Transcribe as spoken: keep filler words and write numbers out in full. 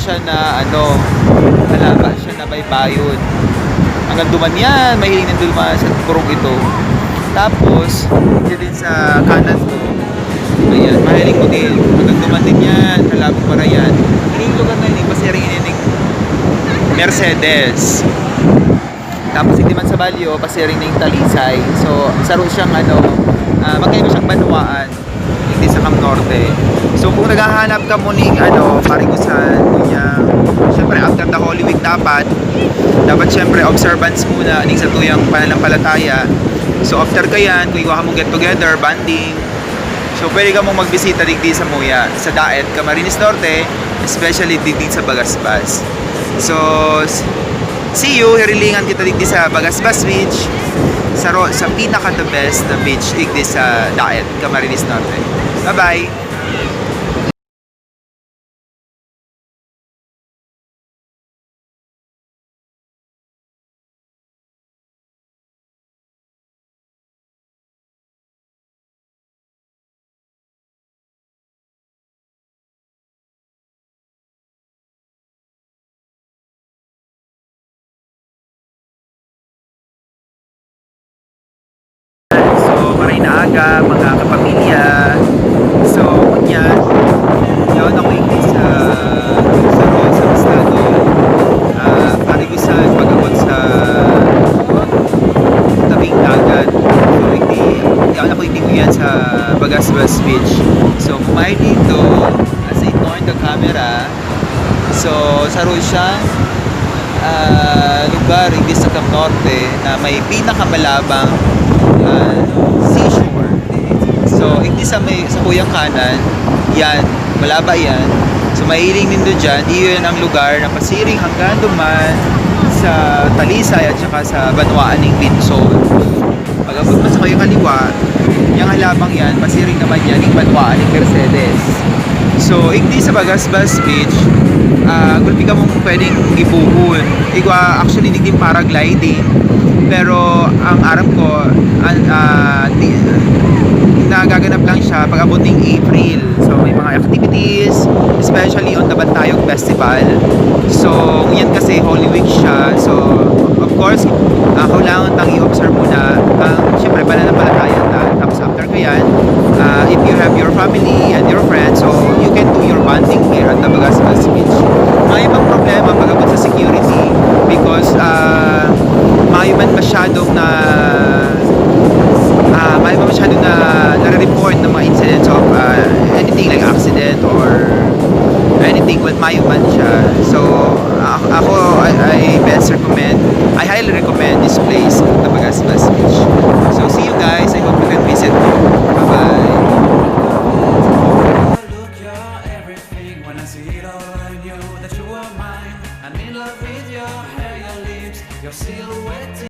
siya na ano, malaba siya na baybayon. Hanggang duman yan, mahiling nindol mga sa burog ito. Tapos, dito din sa kanan ko. Ayan, mahiling mo din. Hanggang duman din yan, kalabog para yan. Ini yung lugar na yun, eh, pasiring ini ni Mercedes. Tapos hindi man sa Balyo, pasiring ning Talisay. So, saro siyang ano, ah, magkaiba siyang banwaan. Hindi sa Cam Norte. So, kung naghahanap ka mo ning ano, parigusan, kunya, syempre, after the Holy Week dapat, dapat syempre observance muna ning sa tuyang pananampalataya. So, after kayan, kung iwahan mong get together, bonding, so, pwede ka mong magbisita digdi sa Muya, sa Daet, Camarines Norte, especially digdi sa Bagasbas. So, s-, see you, hirilingan kita digdi sa Bagasbas Beach, sa ro-, sa pinaka the best na beach igdi sa Daet, Camarines Norte. Bye-bye! So, maray na aga, mga kapamilya. So, ngunyan, yaon ako igdi sa, sa, sa estado. Ah, parigusan, pag-abot sa tabing dagat. So, igdi, yaon ako igdi ngunyan sa Bagasbas Beach. So, kumain dito, as I turn the camera, so, saro siyang, ah, lugar, igdi sa Cam Norte, na may pinakamalabang, ah, seashore. So, igdi sa may, sa kuyang kanan, yan, malaba yan. So, mahiling nindo dyan, iyon ang lugar na pasiring hanggang duman sa Talisay at saka sa banwaan ning Binson. Pag-abot mo sa kayo kaliwa, yung halabang yan, pasiring naman yan, yung banwaan ni Mercedes. So, igdi sa Bagasbas Beach, ah, gulpi ka mong pwedeng gibuhon. Igwa, actually, digdi paragliding. Pero, ang aram ko, an-, ah, di, nagaganap lang siya pag abot ng April. So, may mga activities, especially on the Bantayog Festival. So, yan kasi Holy Week siya. So, of course, ah, kailangan tang i-observe muna ang, siyempre, pananampalataya ta. Tapos after ko yan, ah, if you have your family and your friends, so you can do your bonding here at Nabagasbas Beach. May ibang problema pag-abot sa security because, ah, mayo man masyadong na, ah, mayo man masyadong na nare-report ng mga incidents of, ah, anything like accident or anything, well, mayo man siya. So, a-, ako, I, I best recommend, I highly recommend this place, Nabagasbas Beach. So, see you guys. I hope you can visit. Bye-bye. Look, you're everything. When I see it all on you, that you are mine. I'm in love with your hair, your lips, your silhouette.